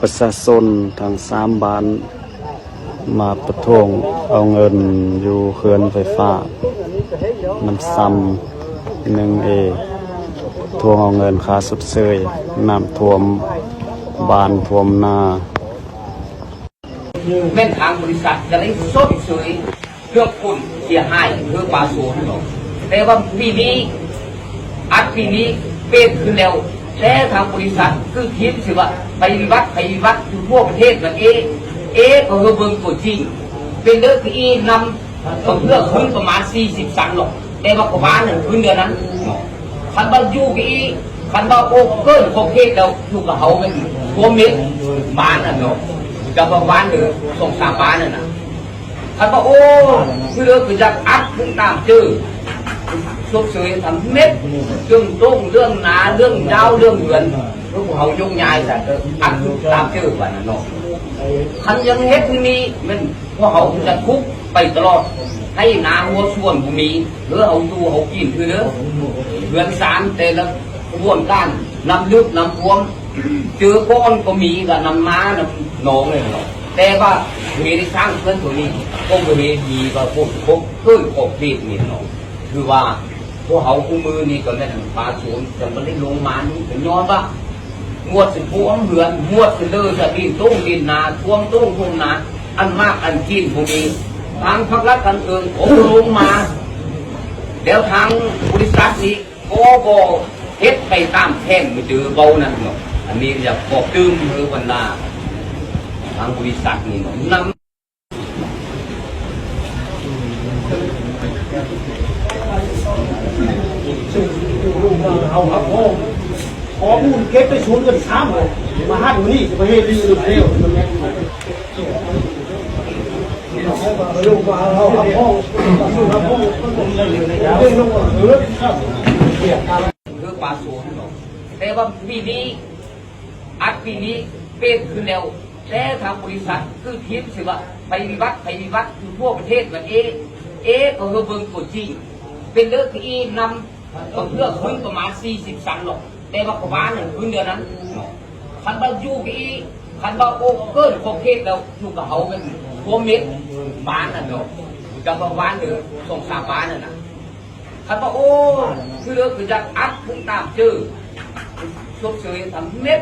ປະຊາຊົນທັງສາມບ້ານມາປະທ້ວງເອົາເງິນຢູ່ເຂື່ອນໄຟຟ້ານ້ຳຊຳໜຶ່ງເອ ທວງເອົາເງິນຄ່າຊົດເຊີຍນ້ຳຖ້ວມບ້ານຖ້ວມນາ. ແມ່ນທາງບໍລິສັດຈະໄດ້ຊົດເຊີຍເລື່ອງຜົນເສຍຫາຍເລື່ອງປາໂສນເນາະ, ແຕ່ວ່າປີນີ້ ອັດປີນີ້ເປັນຂຶ້ນແລ້ວ, ແຕ່ທາງບໍລິສັດຄືທີມຊິວ່າໄປວິວັດ ໄປວິວັດຢູ່ທົ່ວປະເທດນັ້ນເອ ເອ ກໍຄືເບິ່ງຕົວຈິງ ເປັນເລື່ອງຄືອີນຳ ກໍເພື່ອຂຶ້ນປະມານສີ່ສິບຊັງເນາະ, ແຕ່ວ່າກໍວ່ານັ້ນຂຶ້ນເດືອນນັ້ນເນາະ. ຄັນວ່າຢູ່ອີກ ຄັນວ່າໂອເກີນຂອບເຂດແລ້ວ ຢູ່ກັບເຮົາແມ່ນຖ້ວມເມັດບ້ານນັ້ນເນາະ, ຈະປະມານເດີສອງສາມບ້ານນັ້ນນະ. ຄັນວ່າໂອ ຄືເດີຄືຢາກອັດຂຶ້ນຕາມເຈີ ຊົດເຊີຍທຳເມັດ ເລື່ອງຕົງ ເລື່ອງນາ ເລື່ອງຢາວ ເລື່ອງເຮືອນ ຄືພວກເຮົາຍົກຍ້າຍຊະ ເອີ ອັດຂຶ້ນຕາມເຈີບາດນັ້ນເນາະ. ຄັນຍັງເຮັດຄືນີ້ແມ່ນ ພວກເຮົາຈະທຸກໄປຕະຫຼອດ, ໄຮ່ນາຮົ້ວສວນບໍ່ມີ, ເອີ ເຮົາຢູ່ເຮົາກິນຄືເດີ, ເຮືອນຊານແຕ່ລະຂະບວນການນ້ຳລຶກນ້ຳຖ້ວມ, ເຈີກ້ອນກໍມີ ກະນ້ຳມານ້ຳໜອງເລີຍເນາະ. ແຕ່ວ່າເຮົໄດ້ສ້າງເຂື່ອນຕົວນີ້ ກໍບໍ່ເຮັດດີວ່າພວກ ພວກເກີນຂອບເຂດນີ້ເນາະ. ຄືວ່າພວກເຮົາຄູ່ມື້ນີ້ກໍແມ່ນປະຊາຊົນ ຈັ່ງບໍ່ໄດ້ລົງມານີ້ ກໍຍ້ອນວ່າ ໝວດຊິຖ້ວມເຮືອນ ໝວດຊິເລີຈະດິນຕົງດິນນາ ຖ້ວມຕົງຖ້ວມນາ ອັນໝາກອັນກິນພວກນີ້ ທາງພາກລັດທາງເທິງກໍບໍ່ລົງມາ ແລ້ວທາງບໍລິສັດນີ້ກໍບໍ່ເຮັດໄປຕາມແຜນທີ່ເວົ້ານັ້ນເນາະ. ອັນນີ້ຢາກບອກຕື່ມໃຫ້ບັນດາທາງບໍລິສັດນີ້ເນາະ ນຳ ເອົາ ເອົາ ເອົາ ຂໍ້ມູນເກັບໄປສູນກັນຊ້ຳເລີຍ ມາຮອດມື້ນີ້ຊິໄປເຮັດດີອີກແລ້ວ ຄືປາໂສນເນາະ ແຕ່ວ່າປີນີ້ ອັດປີນີ້ເປັນຂຶ້ນແລ້ວ ແຕ່ທາງບໍລິສັດຄືທີມຊິວ່າໄປວິວັດ ໄປວິວັດຢູ່ທົ່ວປະເທດນັ້ນເອ ເອ ກໍຄືເບິ່ງຕົວຈິງ ເປັນເລື່ອງອີນຳ ກໍເພື່ອຂຶ້ນປະມານສີ່ສິບຊັງເນາະ ແຕ່ວ່າກໍວ່ານັ້ນຂຶ້ນເດືອນນັ້ນເນາະ. ຄັນວ່າຢູ່ອີກ ຄັນວ່າໂອເກີນຂອບເຂດແລ້ວ ຢູ່ກັບເຮົາແມ່ນຖ້ວມເມັດບ້ານນັ້ນເນາະ ຈະປະມານເດີສອງສາມບ້ານນັ້ນນະ. ຄັນວ່າ ໂອ້ ຄືເດີຄືຢາກອັດຂຶ້ນຕາມເຈີ ຊົດເຊີຍທຳເມັດ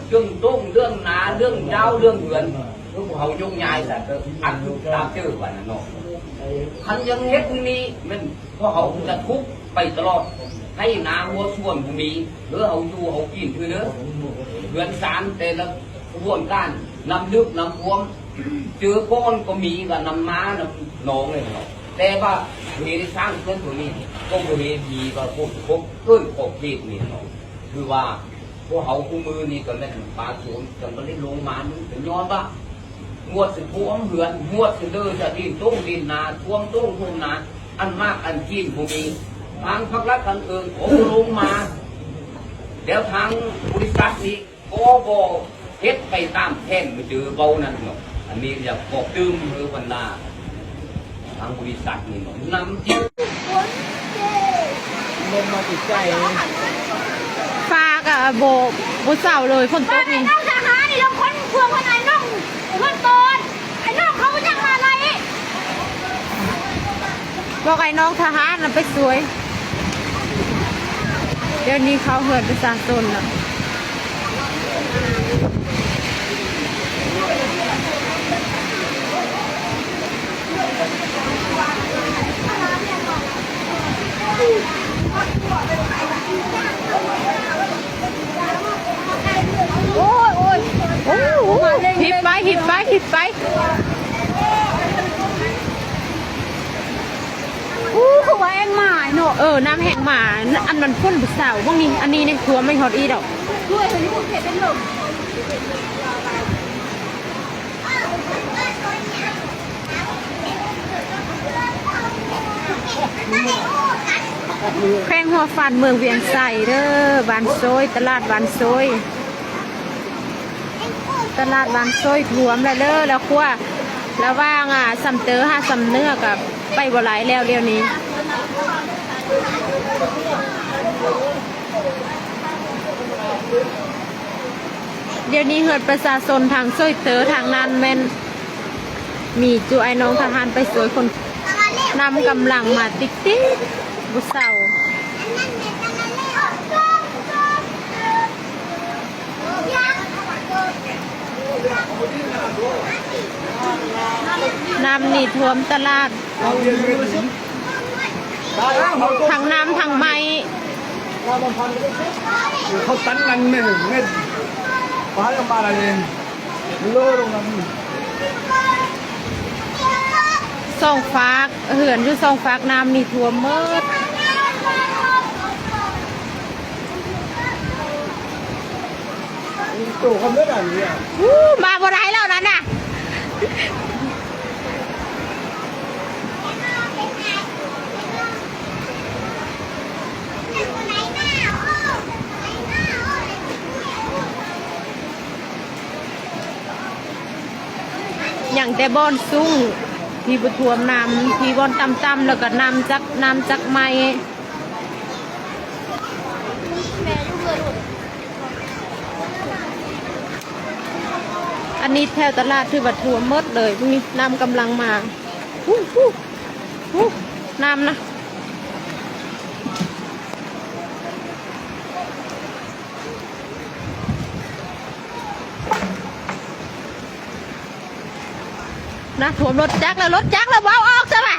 ເລື່ອງຕົງ ເລື່ອງນາ ເລື່ອງຢາວ ເລື່ອງເຮືອນ ຄືພວກເຮົາຍົກຍ້າຍຊະ ກໍອັດຂຶ້ນຕາມເຈີບາດນັ້ນເນາະ. ຄັນຍັງເຮັດຄືນີ້ແມ່ນ ພວກເຮົາຈະທຸກໄປຕະຫຼອດ ໄຮ່ນາຮົ້ວສວນບໍ່ມີ ເອີ ເຮົາຢູ່ເຮົາກິນຄືເດີ ເຮືອນຊານແຕ່ລະຂະບວນການນ້ຳລຶກນ້ຳຖ້ວມ ເຈີກ້ອນກໍມີ ກະນ້ຳມານ້ຳໜອງເລີຍເນາະ. ແຕ່ວ່າເຮົໄດ້ສ້າງເຂື່ອນຕົວນີ້ ກໍບໍ່ເຫັນດີວ່າພວກ ພວກເກີນຂອບເຂດນີ້ເນາະ. ຄືວ່າພວກເຮົາຄູ່ມື້ນີ້ກໍແມ່ນປະຊາຊົນ ຈັ່ງບໍ່ໄດ້ລົງມານີ້ ກໍຍ້ອນວ່າໝວດຊິຖ້ວມເຮືອນ ໝວດຊິເລີຈະດິນຕົງດິນນາ ຖ້ວມຕົງຖ້ວມນາ ອັນໝາກອັນກິນພວກນີ້ ທາງພາກລັດທາງເທິງກໍບໍ່ລົງມາ ແລ້ວທາງບໍລິສັດນີ້ ກໍບໍ່ເຮັດໄປຕາມແຜນທີ່ເວົ້ານັ້ນເນາະ. ອັນນີ້ຢາກບອກຕື່ມໃຫ້ບັນດາທາງບໍລິສັດນີ້ເນາະ ນຳຈິດ ລົມມາແຕ່ໄກ ຟ້າກໍບໍ່ ບໍ່ເຊົາເລີຍ ຝົນຕົກນີ້ ນ້ອງທະຫານນີ້ ລາວຄົນພວກຄົນໄອ້ນ້ອງ ເຮືອນຕອນ ໄອ້ນ້ອງເຂົາຍັງມາໄລ່ ບອກໄອ້ນ້ອງທະຫານນະໄປຊ່ວຍ. ດຽວນີ້ເຂົ້າເຮືອນປະຊາຊົນລະ. ໂອ້ຍ ໂອ້ຍ ໂອ້ຍ ໂອ້ຍ ຫິບໄປ ຫິບໄປ ຫິບໄປ. ອູ້ ຄືວ່າແອ່ງໝາເນາະ. ເອີ ນ້ຳແອ່ງໝາ ອັນມັນຝົນບໍ່ເຊົາ ບາງນີ້ ອັນນີ້ນີ້ຖ້ວມໄປຮອດອີ່ດອກ. ແຂວງຫົວພັນ ເມືອງວຽງໄຊເດີ ບ້ານໂຊຍ ຕະຫຼາດບ້ານໂຊຍ. ຕະຫຼາດບ້ານໂຊຍຖ້ວມແລ້ວເດີ ແລ້ວຂົວລະຫວ່າງ ອາ ຊຳເຕີຫາຊຳເໜືອກະໄປບໍ່ໄດ້ແລ້ວດຽວນີ້. ດຽວນີ້ເຮືອນປະຊາຊົນທາງຊ່ວຍເຕີ ທາງນັ້ນແມ່ນມີຈຸອ້າຍນ້ອງທະຫານໄປຊ່ວຍຄົນ ນຳກຳລັງມາຕິດໆ ບໍ່ເຊົາ. ນ້ຳນີ້ຖ້ວມຕະຫຼາດ ທັງນ້ຳທັງໄມ້. ເຂົາຕັນນັ້ນແມ່ນ ແມ່ນປານອອກມາລະເລີຍ ໂລລົງນັ້ນ ສອງຟາກ ເຮືອນຢູ່ສອງຟາກນ້ຳນີ້ຖ້ວມໝົດ. ໂຕຄຳເດີອັນນີ້ ອູ້ ມາບໍ່ໄດ້ແລ້ວນັ້ນນະ. ຍັງແຕ່ບ່ອນສູງທີ່ບໍ່ຖ້ວມນ້ຳ ທີ່ບ່ອນຕ່ຳໆ ແລ້ວກໍນ້ຳຈາກ ນ້ຳຈາກໄມ້. ອັນນີ້ແຖວຕະຫຼາດຖືວ່າຖ້ວມໝົດເລີຍ ນີ້ນ້ຳກຳລັງມາ ອູ້ ອູ້ ອູ້ ນ້ຳນະ. ນ້ຳຖ້ວມລົດຈັກແລ້ວ ລົດຈັກແລ້ວ ບໍ່ເອົາອອກຊະຫວາ.